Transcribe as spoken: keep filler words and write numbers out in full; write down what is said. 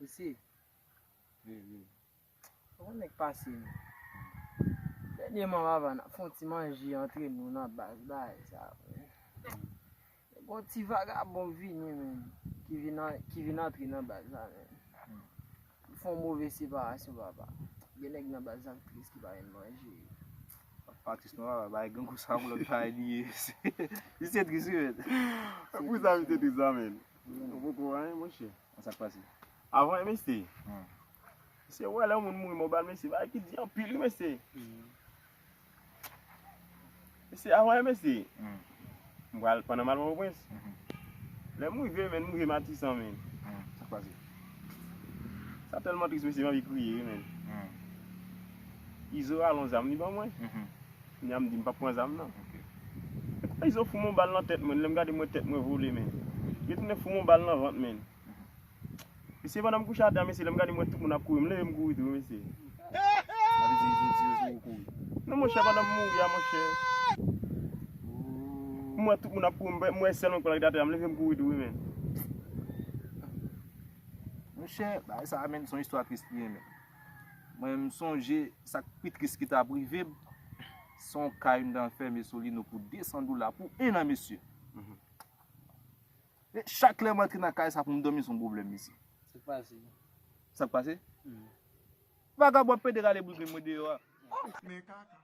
Mesye, wi, wi. Ou konnen k pase, men. Dènyèman, papa, n ap fè yon ti manje antre nou nan baz bagay sa, men. Gon ti vagabon vini, men, ki vin an-, ki vin antre nan baz la, men. Fè yon move separasyon, papa. Gen nèg nan baz la k tris ki pa jwenn manje. Pa tris non, papa, bay grangou sa pou lòt bagay li ye. Misye tris, wi, men. Pou sa, misye tris la, men. Ou poko anyen, monchè. Sa k pase? Avan, mesye. Hmm. Mesye, wè, lè yon moun mouri, mò bal, mesye, bagay ki di anpil, wi, mesye. Hmm. Mesye, avan, mesye. Hmm. M pral, pandan m al Pòtoprens. Mhm. Lè m rive, men, m rive Matisan, men. Hmm. Sa k pase? Sa tèlman tris, mesye, m anvi kriye, wi, men. Hmm. Izo rale yon zam, li ban mwen. Mhm. Kounye a m di m p ap pran zam nan. Ok. Epi Izo foume yon bal nan tèt mwen, lè m gade m wè tèt mwen vole, men. Li tounen foume yon bal nan vant, men. Mhm. Mesye, pandan m kouche atè a, mesye, lè m gade m wè tout moun ap kouri, m leve m kouri tou, mesye. Sa vle di Izo tire sou ou kouri? Non, monchè, pandan m mouri a, monchè. M wè tout moun ap kouri, m wè, m wè sèl mwen k pa rete atè a, m leve m kouri tou, wi, men. Monchè, bagay sa a, men, se yon istwa tris li ye, men. Mwen, m sonje sa k pi tris ki t ap rive m. Se yon kay m t anfèmen sou li, nou pou de san dola pou en an, mesye. Mhm. E chak lè m antre nan kay sa pou m dòmi, se yon pwoblèm, mesye. Sa k pase? Sa k pase? Hmm. Vagabon ap pede rale boul grenn mwen deyò a. Men kaka.